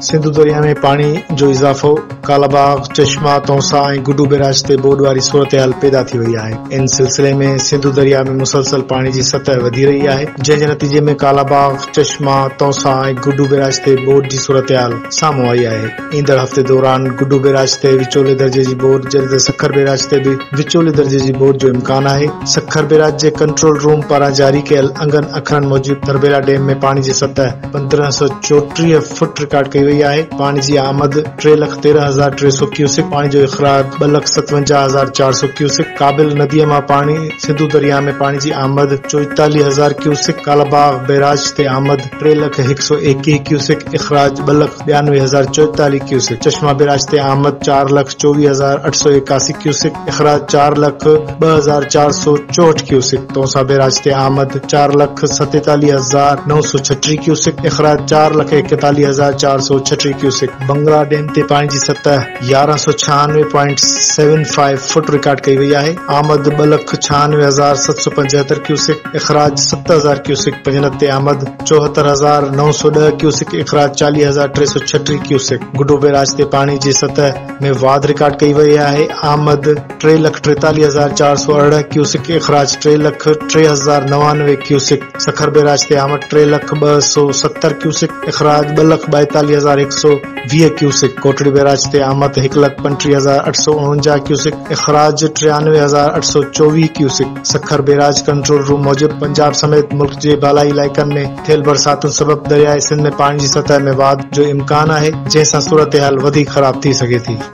سنڌو درياء ۾ پاڻي جو اضافو، ڪالاباغ، چشما، تونسا ۽ گڊو بئراج تي ٻوڏ واري صورتحال پيدا ٿي وئي آهي. ان سلسلي ۾ سنڌو درياء ۾ مسلسل پاڻي جي سطح وڌي رهي آهي، جنهن جي نتيجي ۾ ڪالاباغ، چشما، تونسا ۽ گڊو بئراج تي ٻوڏ جي صورتحال سامهون آئي آهي. ايندڙ هفتي دوران گڊو بئراج تي وچولي درجي جي ٻوڏ جڏهن ته سکر بئراج تي به وچولي درجي جي ٻوڏ جو امڪان آهي. سکر بئراج جي ڪنٽرول روم پاران جاري ڪيل انگن اکرن موجب تربيلا ڊيم ۾ پاڻي جي سطح 1534 فٽ رڪارڊ ڪئي وئي آهي، پاڻي جي آمد 3,13,300 ڪيوسڪ، پاڻي جو اخراج 2,57,400 ڪيوسڪ، ڪابل نديء مان پاڻي سنڌو درياهه ۾ پاڻي جي آمد 44,000 ڪيوسڪ، ڪالاباغ بئراج تي آمد ٽي لک هڪ سؤ ايڪيهه ڪيوسڪ، اخراج 2,92,044 ڪيوسڪ، چشما بئراج تي آمد 4,24,881 ڪيوسڪ، اخراج 4,02,464 ڪيوسڪ، تونسا بئراج تي آمد 4,47,936 ڪيوسڪ، اخراج 4,41,436 ڪيوسڪ، بنگلا ڊيم تي پاڻي جي سطح 1196.75 فٽ رڪارڊ ڪئي وئي آهي، آمد 2,96,775 ڪيوسڪ، اخراج 7,000 ڪيوسڪ، پنجند تي آمد 74,910 ڪيوسڪ، اخراج 40,336 ڪيوسڪ، گڊو بئراج تي پاڻي جي سطح ۾ واڌ رڪارڊ ڪئي وئي آهي، آمد 3,43,418 ڪيوسڪ، اخراج 3,03,099 ڪيوسڪ، سکر بئراج تي آمد 3,00,270 ڪيوسڪ، اخراج 2,42,120 ڪيوسڪ، ڪوٽڙي بئراج تي آمد 1,35,849 ڪيوسڪ، اخراج 93,824 cusec, Sukkur barrage control room موجب پنجاب سميت ملڪ جي بالائي علائقن ۾ ٿيل برساتن سبب درياء سنڌ ۾ پاڻي جي سطح ۾ واڌ جو امڪان آهي، جنهن سان صورتحال وڌيڪ خراب ٿي سگهي ٿي.